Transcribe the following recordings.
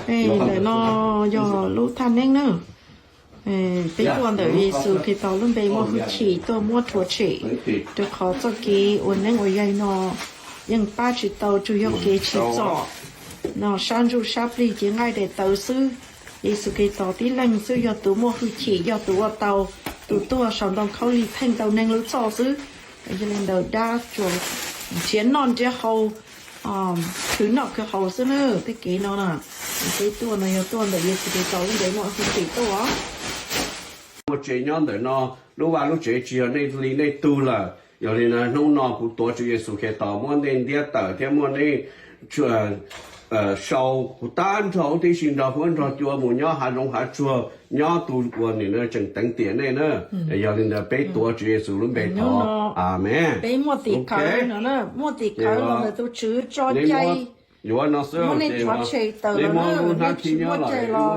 Ntawm no yog lub thaj neeb na. Peb tuaj ntawm Yexus Khetos lub npe muaj hwj chim tuaj muab rhuav tshem, rau qhov txoj kev ua neeb ua yaig no yeej pab tsis tau, tsuas yog kev tsim txom no sab ntsuj sab plig, cev nqaij daim tawv xwb. Yexus Khetos tib leeg xwb yog tus muaj hwj chim, yog tus ua tau, tus tuaj saum ntoo khaub lig theej tau neeg lub txoj xwb. Yog li ntawd dab tsuas nrhiav noj nrhiav haus, khwv noj khwv haus xwb na. Tej kev no na, peb tuaj no yog tuaj ntawm Yexus Khetos lub npe muaj hwj chim tuaj. Muaj tsev nyob ntawm no, lub vaj lub tsev tsis yog nej li nej tug lawm. Yog li na hnub no kuv tuav Tswv Yexus Khetos muab nej ntiab tawm thiab muab nej sau kuv tag nrho huv tib si nrog huab nrog cua mus nyob hav zoov hav tsuag, nyob tus uas nim no tseem teev tiam nej na. Yog li ntawd peb tuav Tswv Yexus lub npe thov, amees. Peb muaj tim khawv no, muaj tim khawv los ntawm tus Tswv tso cai, yuav no xwb, muab nej rhuav tshem tawm los na, nej tsis muaj cai los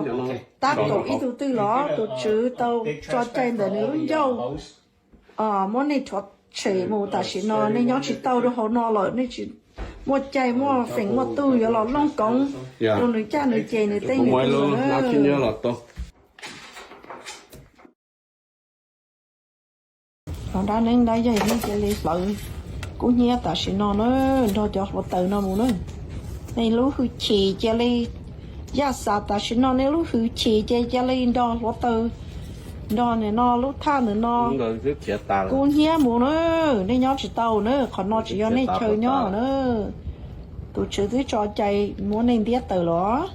tab kaum ib tug twg los tus Tswv tau tso cai ntawm nws lub ncauj muab nej rhuav tshem mus. Tam sim no nej nyob tsis tau rau hauv no lawm, nej tsis muaj cai, muaj feem muaj tug yuav los looj koov rau nws caj nws ces nws tej nws tug lawm na. Cov dab neeb dab yaig nej cia li hlawv kub hnyiab tam sim no na, nrog cov hluav taws no mus na. Nej lub hwj chim cia li, yaj xav tam sim no nej lub hwj chim ces cia li nrog hluav taws, nrog nim no lub thaj ntawm no kub hnyiab mus na. Nej nyob tsis tau na, qhov no tsis yog nej chaw nyob na. Tus Tswv twb tso cai muab nej ntiab tawm los.